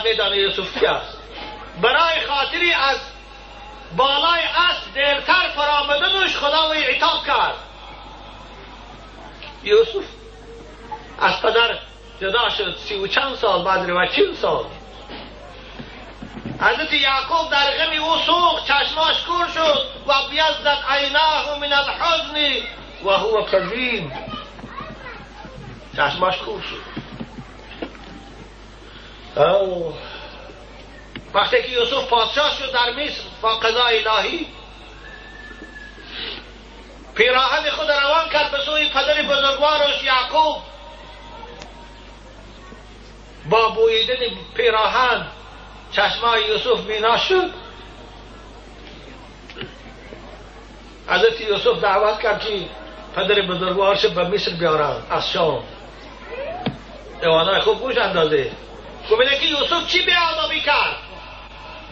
بعد میدانه یوسف کی است. برای خاطری از بالای اسب دیرتر فرامدنش خدا وی عتاب کرد. یوسف از پدر جدا شد 30 و چند سال بعد و 40 سال. حضرت یعقوب در غم او سوخت، چشماش کور شد و بیزدت عیناه من الحزن و هو کظیم، چشماش کور شد. وقتی که یوسف پادشاه شد در مصر با قضای الهی، پیراهن خود روان کرد به سوی پدر بزرگوارش یعقوب. با بویدن پیراهن چشمای یوسف بینا شد. حضرت یوسف دعوت کرد که پدر بزرگوارش به مصر بیارند از شام. جوانای خوب گوش اندازه. ببینه که یوسف چی بی‌آدابی کرد.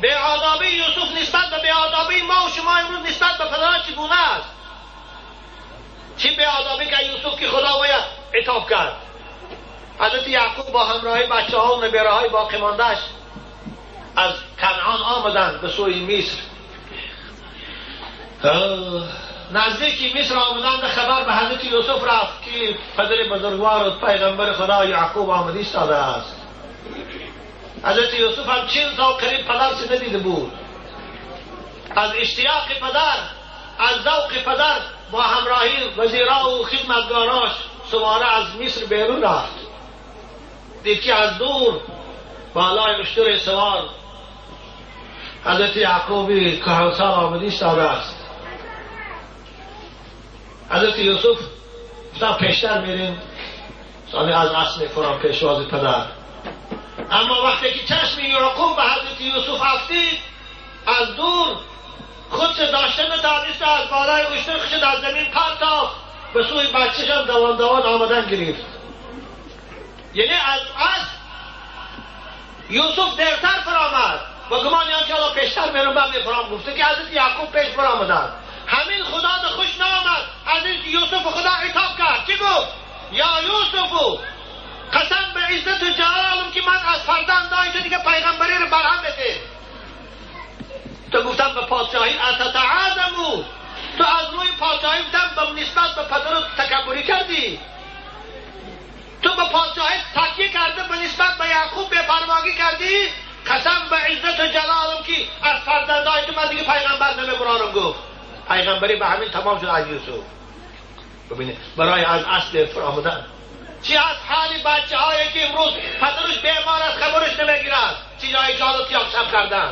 بی‌آدابی یوسف نسبت به بی‌آدابی ما و شما امروز نسبت به پدران چگونه است؟ چی بی‌آدابی کرد یوسف که خدا باید عتاب کرد. حضرت یعقوب با همراهی بچه ها و نبیره های باقی ماندهش از کنعان آمدند به سوی مصر. نزدیکی مصر آمدند، خبر به حضرت یوسف رفت که پدر بزرگوار و پیغمبر خدا یعقوب آمده ایستاده است. حضرت یوسف هم 40 سال قریب پدرش ندیده بود. از اشتیاق پدر، از ذوق پدر با همراهی وزیرا و خدمتگاراش سواره از مصر بیرون رفت. دید که از دور بالای اشتر سوار حضرت یعقوبی کهنسال آمده ایستاده است. حضرت یوسف گفتن پیشتر میریم، سالی از اصل فرام پیشواز پدر. اما وقتی که چشم یعقوب به حضرت یوسف افتید، از دور خودش داشته نتانست، از بالای اشتر خودش در زمین پرتافت، به سوی بچه‌ش هم دوان دوان آمدن گرفت. یعنی از اصل یوسف دیرتر فرامد و گمان یان که حالا پیشتر میرم من میفرام. گفته که حضرت یعقوب پیش فرامدن. همین خدا ده خوش نامد. حضرت یوسف خدا عتاب کرد. چی گفت؟ یا یوسف، قسم به عزت و جلالم که من از فرزندای تو دیگه پیغمبری رو برهم بده. تو گفتم به پادشاهی اتتعظم، تو از روی پادشاهی گفتم به نسبت به پدرت تکبری کردی، تو به پادشاهی تکیه کرده به نسبت به یعقوب بی‌پرواهی کردی. قسم به عزت و جلالم که از فرزندای تو من دیگه پیغمبر نمیبرانم. گفت پیغمبری به همین تمام شد از یوسف. ببینید برای از اصل فرامدن چی از حال بچه هایی که امروز پدرش بیمار است خبرش نمیگیرد، چی جایی که حالا تیاق شب کردن،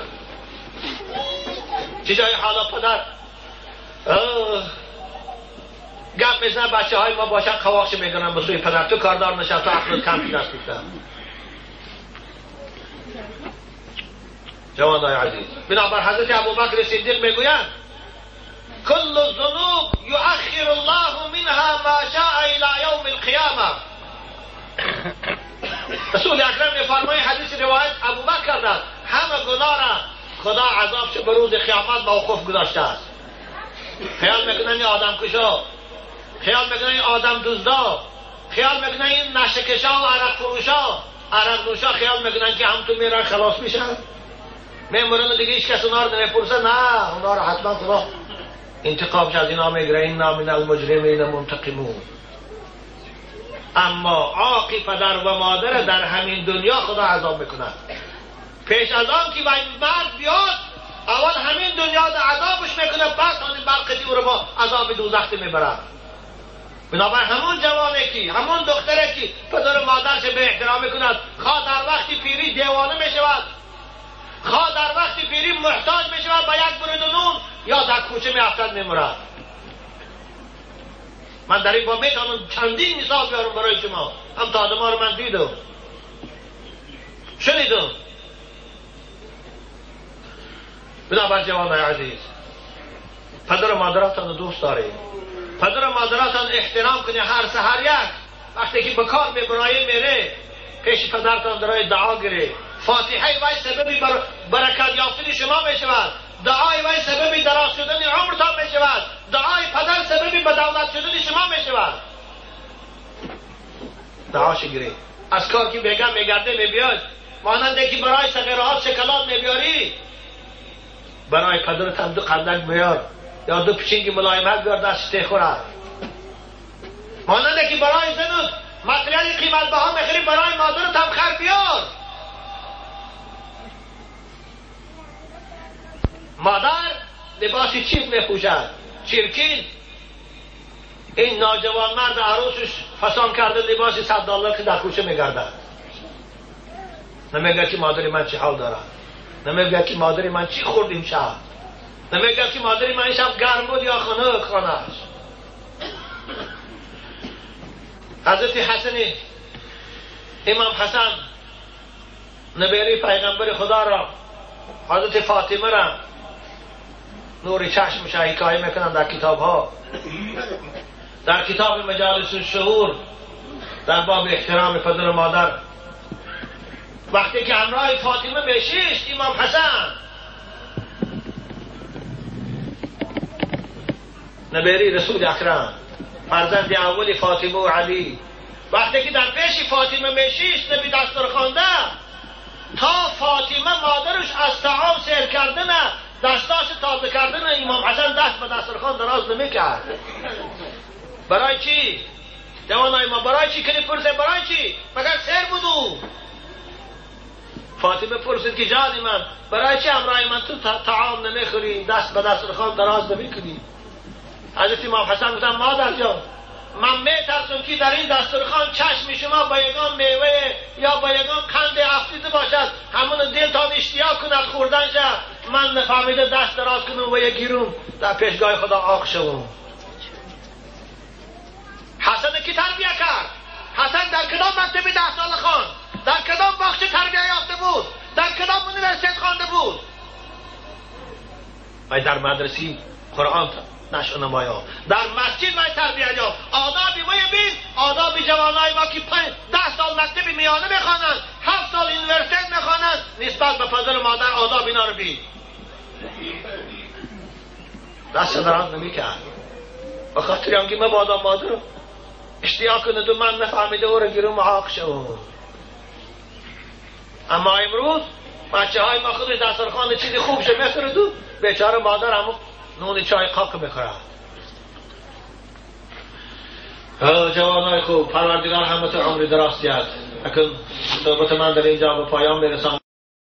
چی جایی حالا پدر گپ میزنه بچه های ما باشن قواقش میکنن به سوی پدر، تو کاردار نشد، تو عقلت کم شده است. گفتن جوانای عزیز، بنابر حضرت ابوبکر صدیق میگویند کل الذنوب یؤخر الله منها ما شاء الى یوم القیامه. رسول اکرم میفرمایند، حدیث روایت ابوبکر کرده، همه گناه را خدا عذابش به روز قیامت موقوف گذاشته است. خیال میکنن این آدم کشا، خیال میکنن این آدم دزدا، خیال میکنن این نشه‌کشا و عرق فروشا، عرق نوشا، خیال میکنن که هم تو میرن خلاص میشن، میمورن دیگه هیچ کس اونا رو نمیپرسه. نه، اونا رو حتما خدا انتقامش از اینا میگیره. اینا من المجرمین منتقمون. اما عاقی پدر و مادر در همین دنیا خدا عذاب میکند. پیش از آن که مرد بیاد اول همین دنیا در عذابش میکنه، بعد آن برقی او رو با عذاب دوزخ میبرد. بنابر همون جوانه کی، همون دختره کی پدر و مادرش به احترام میکند، خواه در وقتی پیری دیوانه میشود، خواه در وقتی پیری محتاج میشود به یک برد نون، یا در کوچه میافتد میمرد. من در این با میتونم چندین مثال بیارم برای شما، هم تا آدم ها رو من دیدم شنیدم. بنابر جوانای عزیز، پدر و مادراتان رو دوست دارید، پدر و مادراتان احترام کنید. هر سحر یک وقتی که به کار میبرایه میره پیش پدرتان درای دعا گیره. فاتحه وی سببی برکت یافتن شما میشود، دعای وی سببی دراز شدن عمرتان میشود، دعای پدر سببی به دولت شدن شما میشود. دعاش گیره. از کار که بیگم میگرده میبیاد مانند که برای صغیرها شکلات میبیاری، برای پدرت هم 2 قندک بیار یا 2 پچینگ ملایمت بیار دست تخورد. مانند که برای زنت متریال قیمت بها میخری، برای مادرت هم خر بیار. مادر لباس چیپ میپوشد، چرکین. این ناجوان مرد عروسش فسان کرده لباس $100 که در کوچه میگردد. نمیگه که مادر من چی حال دارد، نمیگه که مادر من چی خورد این شب، نمیگه که مادر من این شب گرم بود یا خنک خانه‌اش. حضرت حسن، امام حسن نبیری پیغمبر خدا را، حضرت فاطمه را نور چشمش حکایه میکنن در کتاب ها، در کتاب مجالس الشهور در باب احترام پدر و مادر. وقتی که همراه فاطمه بشیشت امام حسن نبیری رسول اکرم، فرزند اول فاطمه و علی، وقتی که در پیش فاطمه میشیشت نبی دسترخوانده، تا فاطمه مادرش از طعام سیر کردن دستاش تازه کردن، امام حسن دست به دسترخوان دراز نمیکرد. برای چی؟ جوانای ما برای چی کنی پرسه؟ برای چی؟ مگر سیر بود او؟ فاطمه پرسید که جان من برای چی همراه من تو طعام نمیخوری، دست به دسترخوان دراز نمیکنی؟ حضرت امام حسن گفتن مادر جان من میترسم که در این دسترخوان چشم شما با یگان میوه یا با یگان قند افتیده باشد، همون دلتان اشتیاق کند خوردن شد، من نفهمیده دست دراز کنم و یک گیروم در پیشگاه خدا آق شوم. حسن کی تربیه کرد؟ حسن در کدام مکتب 10 ساله خواند؟ در کدام باغچه تربیه یافته بود؟ در کدام university خوانده بود؟ و در مدرسه قرآن نشو نمایا، در مسجد وای تربیه یافت. آداب وی بین، آداب جوانای ما که 10 سال مکتب میانه میخوانند، 7 سال university میخوانند، نسبت به پدر و مادر آداب اینا رو بین. دست دراز نمیکرد به خاطر اینکه مبادا مادر اشتیاق کند و من نفهمیده او رو گیرم و عاق شوم. اما امروز بچه های ما خودش دسترخوان چیزی خوب شه میخورد و بیچاره مادر همون نون چای قاق میخورد. جوانای خوب، پروردگار همت عمر دراز دهد. اکنون صحبت من در اینجا به پایان میرسم.